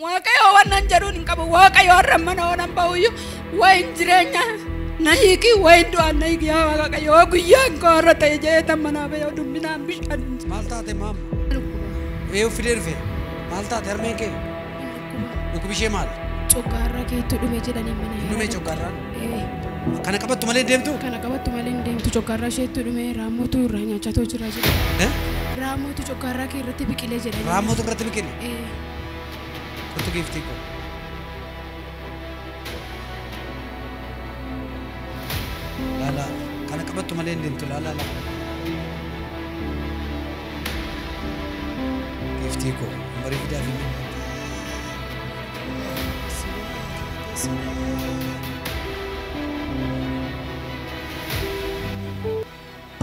Waaqayyo waan jedhuun hin qabu. Waaqayyo har'a mana oolan ba'uyyuu wayin jireenya na hiiki wayin du'aan na hiiki yaa Waaqayyo guyyaan koo har'a ta'e jeetan manaa ba'e oduminaan bishaan. Maal taate maama? Eeyyuu fidee dhufe. Maal taate harmeen kee? Dhukkubi ishee maal? Coggaarraa keetti dhume jedhanii mana Hin dhume coggaarraan? Kana qabattu malee hin deemtu? Kana qabattu malee hin deemtu. Coggaarraa isheetti dhume raammotu irraa nyaachaa jira jedhe. Raammotu coggaarraa kee irratti biqilee jedhanii. Raammotu irratti biqile? Kottu giiftii koo. Laala kana qabattu malee hin deemtu laala laala. Giiftii koo umrii fidaa fi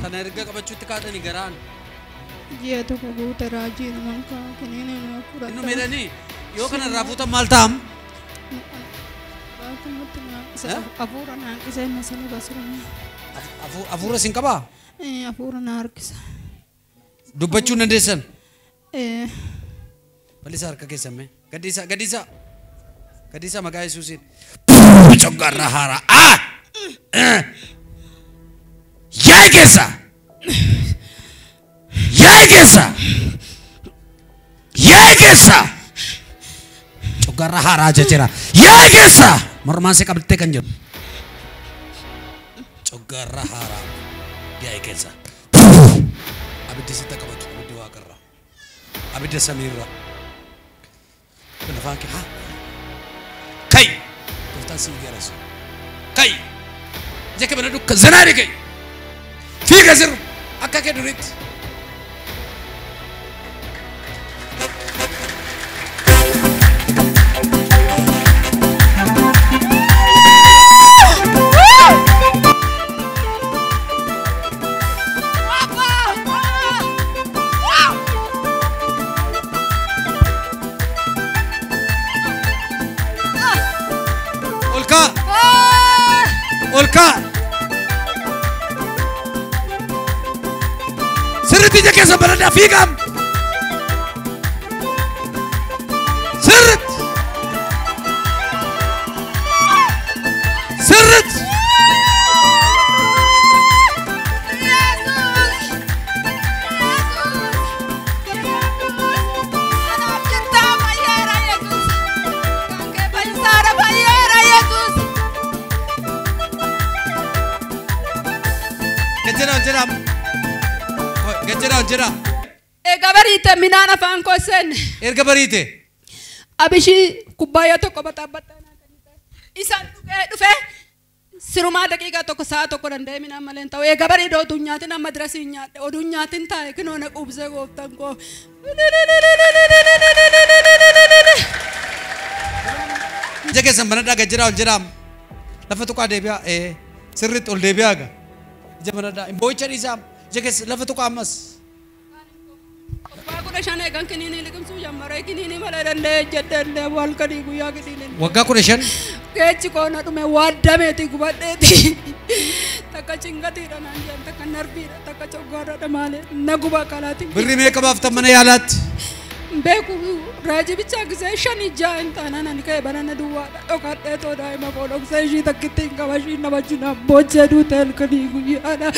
Kana erga qabachuutti kaatanii garaan. Ji'a tokko guute raajii namaan kaa kiniin nama fudhata. Inni meedhanii yoo kana irraa fuutan maal ta'am? Afuura na harkisee masala basirama. Afuura sin qabaa? Afuura na harkisa. Dubbachuu hin dandeessan? Bal'isaa harka keessan mee? Gadhiisaa gadhiisaa. Gadhiisaa maqaa Yesuusiin. Coggaarraa haaraa. Yaa'ii keessa! Yaa'ii keessa! Yaa'ii keessa! Coggaarraa haaraa jechuudha. Yaa'ii keessa! Mormaan si qabdee kan jiru. Coggaarraa haaraa. Yaa'ii keessa. Abiddi sitti qabatu abiddi waaqarraa. Abidda samiirraa. Kun afaan kee haa? Kai! Gooftaan si garasu. Kai! Ija kee banadhu zanaadhi kai! Fiiga sirra akka kee duriitti. Ol kaa! Ol kaa! Sirriitti ija keessa banadhaa fiigaam! Sirriitti! Sirriitti! Gajjera jira. Gajjera jira. Erga bariite minaan afaan koo seenne. Erga bariite. Abishii kubbaayyaa tokko baxaabbataa naa kennite. Isaan dhufee sirumaa daqiiqaa tokko sa'a tokko danda'ee minaan malee hin ta'u. Eega bariidha oduu nyaatin amma dirasii hin nyaadhe. Oduu nyaatin taa'e kinoo na quubsee gooftaan koo. Ija keessan banadhaa gajjera ol jira. Lafa tuqaa deebi'aa. Sirriitti ol deebi'aa gaa. Ija banadhaa. Boo'icha dhiisaa. Ija keessa lafa tuqaa ammas. Waggaa 15 eegan kiniinii liqimsuu jammaree kiniinii malee danda'ee jedhee halkanii guyyaa kiniinii. Waggaa 15? Keechi koo na dhume waaddameeti gubadheeti. Takka cingatiidha naan jedhan takka narbiidha takka coggaarraadha maalee na guba kalaatiin. Birri meeqa baaftan mana yaalaatti? Beeku raajii bichaa gisee 5 6 hin taanaan ani ka'e banana duwwaadha dhokadhee too daa'ima koo dhoksee ishii takkitti hin qaba ishii nama jinaan boochee duute halkanii guyyaadha.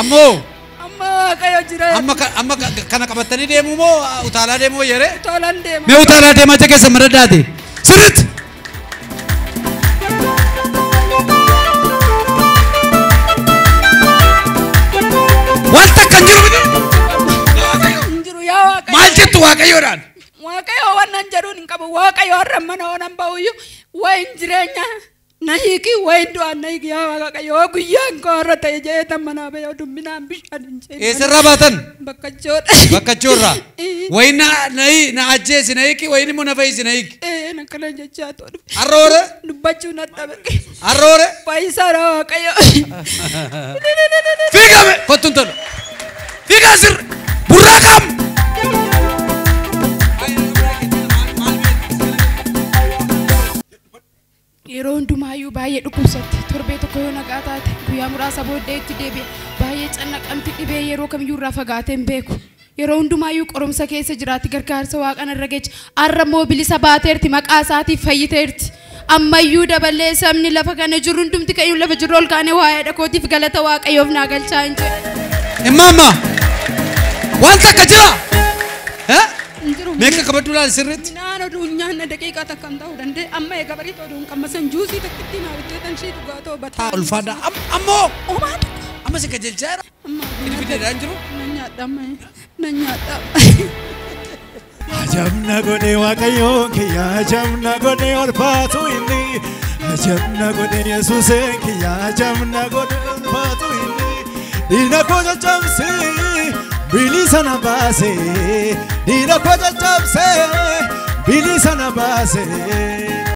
Ammoo. Amma Waaqayyo jira. Amma kana qabatanii deemuu moo utaalaa deemuu yeree? Utaalaan deema. Mee utaalaa deemaa ija keessa madaddaati. Sirriitti. Wanta kan jiru miti. Hin jiru yaa Waaqayyo. Maal jettu Waaqayyoodhaan? Waaqayyo waan jedhuun hin qabu. Waaqayyo har'a mana oolan ba'uyyuu wayin jireenya na hiiki wayin du'aan na hiiki yaa Waaqayyo guyyaan koo har'a ta'e jeetan manaa ba'e oduminaan bishaan hin ceene. Eessarraa baatan? Bakkachoodha. Bakkachoorraa. Wayin na ajjeesi na hiiki wayin immoo na fayyisi na hiiki. Akkana jechaa too dhufe. Arroore. Dubbachuu na dhabe. Arroore. Fayyisaadha Waaqayyo. Fiigame kottuun tolu. Fiigaa sirri. Burraa qaam. Yeroo hundumaayyuu baay'ee dhukkubsatti. Torbee tokko yoo nagaa taate guyyaa muraasa booddee itti deebi'a. Baay'ee cannaqamti dhibee yeroo kamiyyuu irraa fagaatee hin beeku. Yeroo hundumaayyuu qoromsa keessa jiraatti gargaarsa waaqan irra geecha. Arra immoo bilisa baateerti maqaa isaatiif fayyiteerti. Ammayyuu dabalee sabni lafa kana jiru hundumti kayyuu lafa jiru ol kaanee waa'ee dhakootiif galata waaqayyoof naa galchaa hin jedhe. Immaamma waan takka jira. Meeqa qabadhu laal sirriitti? Minaan oduu hin nyaanne daqiiqaa takka hin ta'uu danda'e. Amma eega barii oduu hin qammasan juusii takkitti naa bitteetan ishee dhugaa ta'uu bataa. Ulfaadha. Ammoo Homaa tokko. amma si qajeelchaa jira. Amma Inni fideedhaan jiru. Nan nyaadha amma. Nan nyaadha. Ajabna godhe Waaqayyoon kiyya, ajabna godhe ulfaatu inni. Ajabna godhe Yesuuseen kiyya, ajabna godhe ulfaatu inni. Diina koo caccabsee bilisa na baase. Diina koo caccabsee bilisa na baase.